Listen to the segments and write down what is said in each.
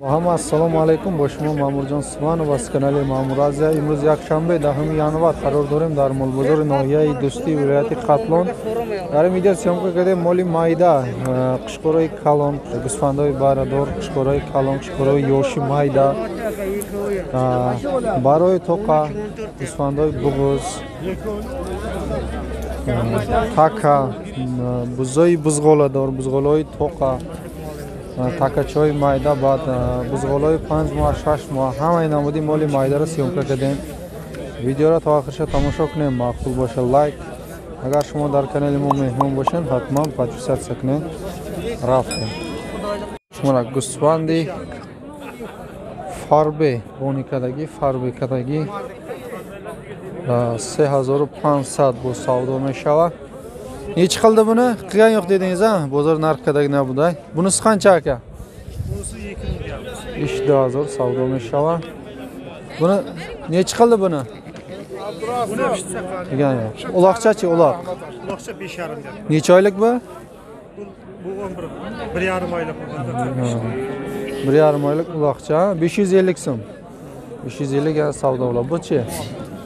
Ҳама ассалому алайкум, бо шумо Маъмурҷон Суманов аз канали Маъмур Азия. Имрӯз якшанбе 10 январ қарор дорем дар молбозори ноҳияи Дӯстии вилояти Хатлон. Дар ин видео съёмка кардем моли майда, қушқорои калон, гӯсфандои барадор, қушқорои калон, қушқорои ёши майда, барои тоқа, гӯсфандои буғуз, така, бузои бузғоладор, бузғолаҳои тоқа, такачаҳои майда, баъд бузғолаҳои 5 моҳ, 6 моҳ, ҳамаи намуди моли майдаро съёмка кардем. Видеоро то охирша тамошо кунем, маъқул боша лайк. Агар шумо дар канали мо меҳмон бошед, ҳатман подписаться кунед. Рафтем. Шумора гӯсфанди фарбе боникадагӣ, фарбе кадагӣ 3500 бо савдо мешавад. Nechi qildi buni? Qilgan yo'q dedingiz a? Bozor narxidagi nabуday. Bunisi qancha aka? Bunisi 2000. 2000 savdo meshava. Buni nechi qildi buni? Buni qilgan yo'q. Uloqchachi, uloq. Uloqcha 5,5 deyapti. Necha oylik bu? Bu 11, 1,5 oylik. 1,5 oylik uloqcha 550 so'm. 550 ga savdo bo'ladi. Bu-chi?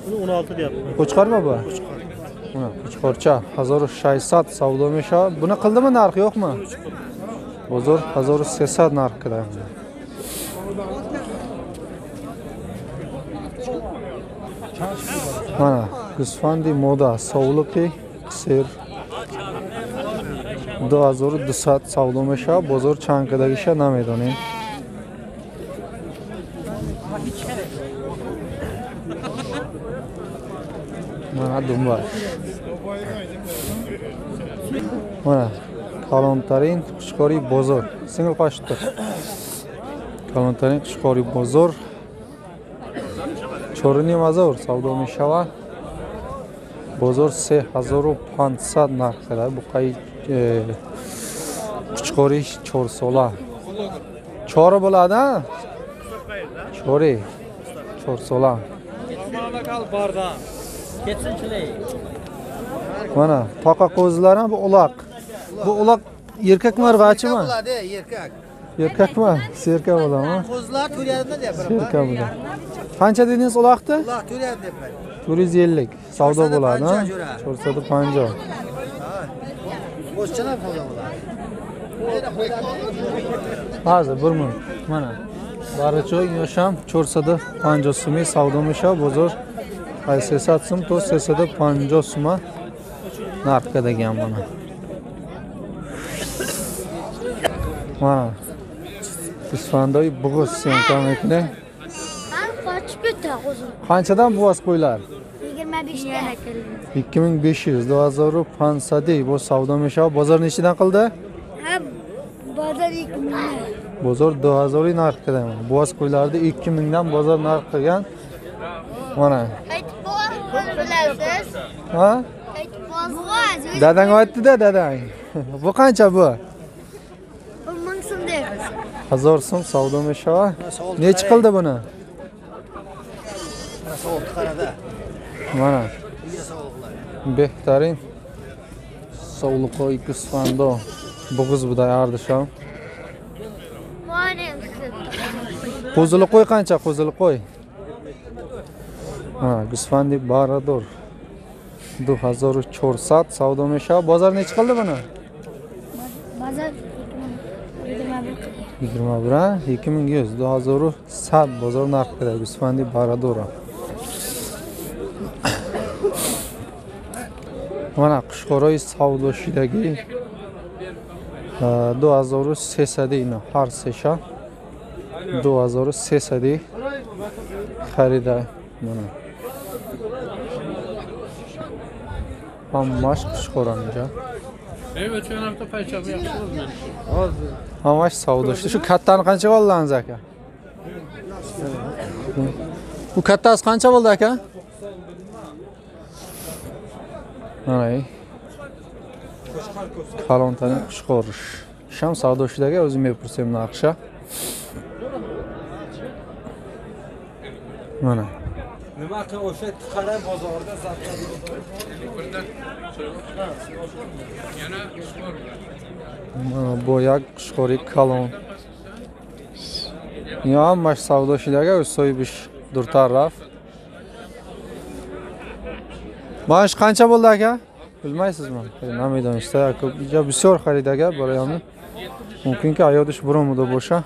Buni 16 deyapti. Qo'chqormi bu? Qo'chqor. Qo'chqorcha 1600 savdo meshava. Buni qildimi narx yo'qmi? Bozor 1300 narx qiladi. Mana g'usfandi moda sovliqi qisir 2200 savdo meshava. Bozor chanqadagisha namedonim. Mana dumbar. Mana kalontarin quchqori bozor. Singil qochdi. Kalontarin quchqori bozor 4,5 savdo meshava. Bozor 3500 narx qiladi. Bu qay quchqori 4 sola. Chori bo'ladi, ha? Chori 4 sola. Mana toqa qo'zilar ham bu uloq. Bu uloq erkakmi, arg'achimi? Bo'ladi, erkak. Erkakmi? Serka bo'ladimi? Qo'zilar 4,5 deyapman. Serka bo'ladi. Qancha dedingiz uloqni? Uloq 4,5 deyapman. 450 savdo bo'ladi, ha? 450. Qo'zchalar savdo bo'ladi. Hozir bir minut. Mana baricho yosham 450 so'm savdo mesha bozor 300 so'm to 350 so'm narxga degan mana. Mana g'usfandoy bo'g'iz syomka mekni. Qochib ketdi o'zim. Qanchadan bo'g'iz qo'ylar? 25 ta. 2500, 2500 bu savdo mesha. Bozor nechidan qildi? Ha, bozor 2000. Bozor 2000 narx qilgan. Bo'g'iz qo'ylarni 2000 dan bozor narx qilgan. Mana. Aytib bilasiz. Ha? Dadang aytdi-da, dadang. Bu qancha bu? 1000 so'm deyapmiz. 1000 so'm savdo meshava. Nechi qildi buni? Mana. Behtarin sovliqoy g'usfando bo'g'iz buday ardisham. Qo'zili qo'y qancha? Qo'zili qo'y. Mana g'usfandi barador 2400 savdo meshava. Bozor nechi qildi buni? Bozor 2021 qildi. 21, ha? 2100, 2100 bozor narxida g'usfandi barador. Mana qushqoroy savdoshidagi 2300 ina har sesha 2300 xarida. Mana hammash qushqoronja. Hammash savdoshda. Shu kattani qancha oldingiz aka? Bu kattasi qancha bo'ldi aka? Mana kalontaning qushqorish. Sham savdoshidagi o'zim mepursam narxi. Mana. Nima qilib o'sha qara bozorda Mana bu yak qushqori kalon. Ино ҳамаш савдо шидага, соҳибиш дуртар рафт. Mana shu qancha bo'ldi aka? Bilmaysizmi? Намедонистам. Инҷа бисёр харидага, барои ҳамин мумкин ки аёдиш буромуда боша.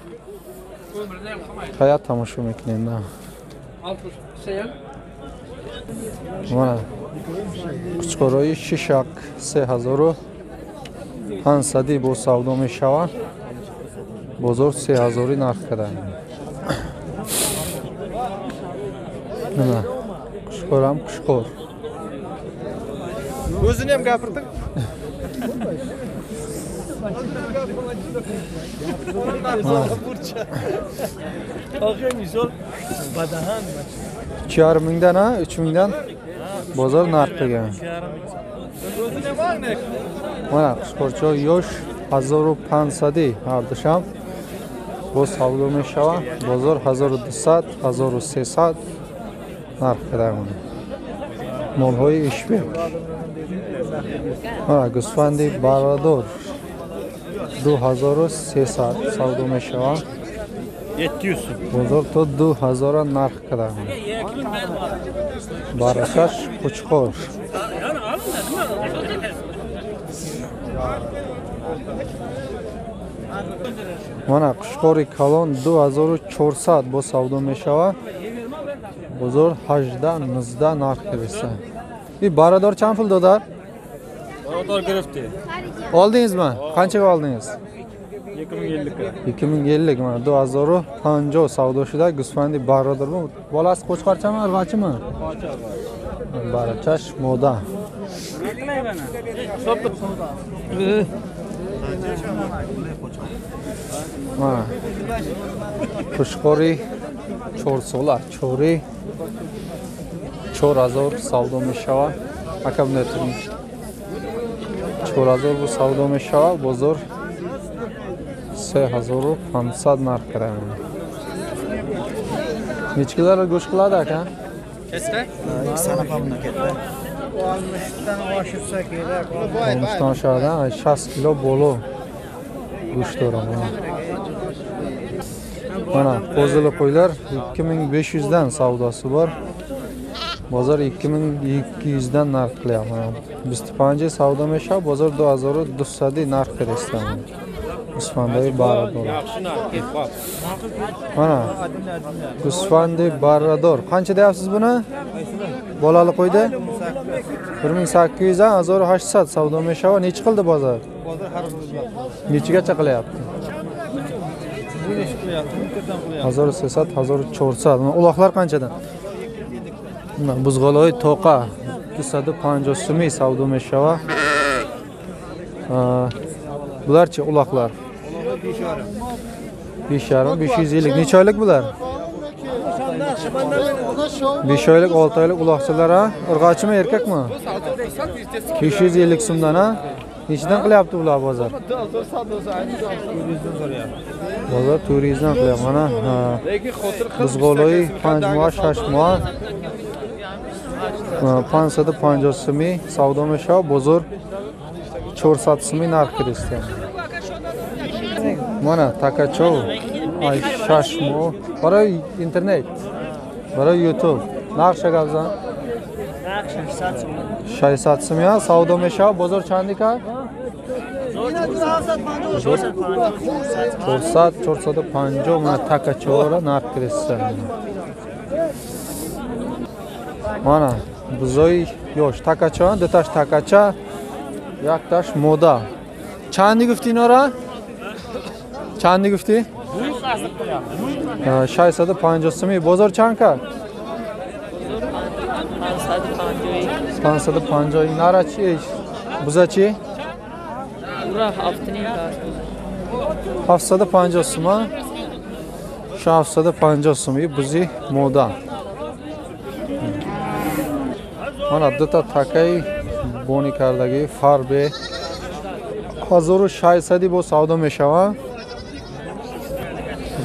Хаят тамошо мекунем. Mana қучқорои шишак 3500 бо савдо мешаванд. Бозор 3000 нарх карда. Mana qushqor ham qushqor. O'zini ham gapirdim. Uch yarim mingdan, ha, 3000 dan bozor narx qilgan. Mana qushqorcha yosh 1500 har dushanba боз савдо мешавад. Бозор 1200, 1300 нарх карда. Молҳои ишбек. Mana гӯсфанди барадор 2300 савдо мешавад. 700. Бозор то 2000 нарх карда. Барашаш қучқор. Mana qushqori калон 2400 бо савдо мешавад. Бозор 18-19 нарх кардааст. И барадор чанд пул додар? Барадор гирифти. Oldingizmi? Qanchaga oldingiz? 2050 ga. 2050 mana 2050 savdo shida g'usfandi barador. Bu bolasi qo'chqorchami, arg'achimi? Barachash moda. Mana qushqori 4 sola, chori 4000 savdo mешавад. Ака бинетун. 4000 бу савдо мешавад, бозор 3500 нарх карда. Necha kilo go'sht qiladi aka? Katta? Sanab katta. 60dan oshirsa kerak. 60dan oshadi, 60 kilo bo'lo go'sht to'radi. Mana qo'zili qo'ylar 2500 dan savdosi bor. Bozor 2200 dan narx qilyapti. 25 savdo mешавад, bozor 2200 narx qilyapti. G'usfandagi barador. Mana g'usfandi barador. Qancha deyapsiz buni? Bolali qo'ydi? 1800 dan 1800 savdo mешавад. Necha qildi bozor? Bozor har xil. Nechagacha qilyapti? 1300, 1400. Uloqlar qanchadan? Buzg'oloyi to'qa 250 so'm savdo mешавад. Bularchi uloqlar? 5,5, 550. Necha oylik bular? 5 oylik, 6 oylik uloqchalar, ha? Urg'ochimi, erkakmi? 550 so'mdan, ha? Nechidan qilyapti ular bozor? Bozor 400 dan qilyapti. Mana buzg'oloyi 5 moh, 6 moh 550 so'm savdo mешавад, bozor 400 so'm narx kiryapti. Mana takachov ay 6 moh barой internet, barой YouTube. Narx shagavzan? Narx 600 so'm. 600 so'm savdo mешавад, bozor чанди кард? 400, 450 mana takachovra narx kiryapti. Mana buzoy yosh takacha, dutash takacha, yaktash moda. Чанди гуфти инора? Чанди гуфти? 650 сомӣ. Бозор чанд кард? 550. Нара чи? Буза чи? 750 сӯма. 750 сомӣ бузи мода. Mana дута такаи бони кардагӣ фарбе 1600 бо савдо мешавад.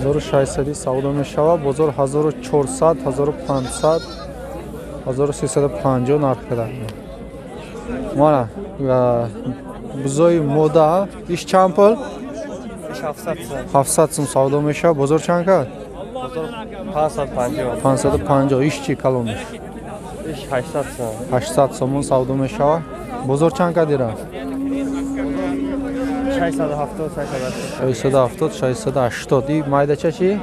1600 савдо мешавад. Бозор 1400, 1500, 1350 нарх карда. Mana бузои мода иш чанд пул? 700 сум савдо мешавад. Бозор чанд кард? 550. 550. Иш чӣ калониш? Иш 800 сом. 800 сомон савдо мешавад. Бозор чанд кади рафт? 670, 680. 670, 680. И майдача чӣ?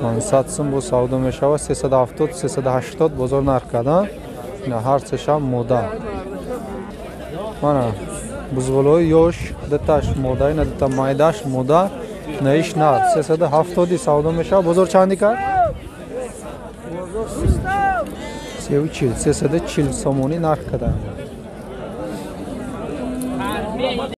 500 сом бо савдо мешавад. 370, 380 бозор нарх карда. Ина ҳар сешам мода. Мана бузғолҳои ёш, дуташ мода, ина дута майдаш мода, наиш нар. 370 савдо мешавад. Бозор чанди кард? 340, 340 сомонӣ нарх карда.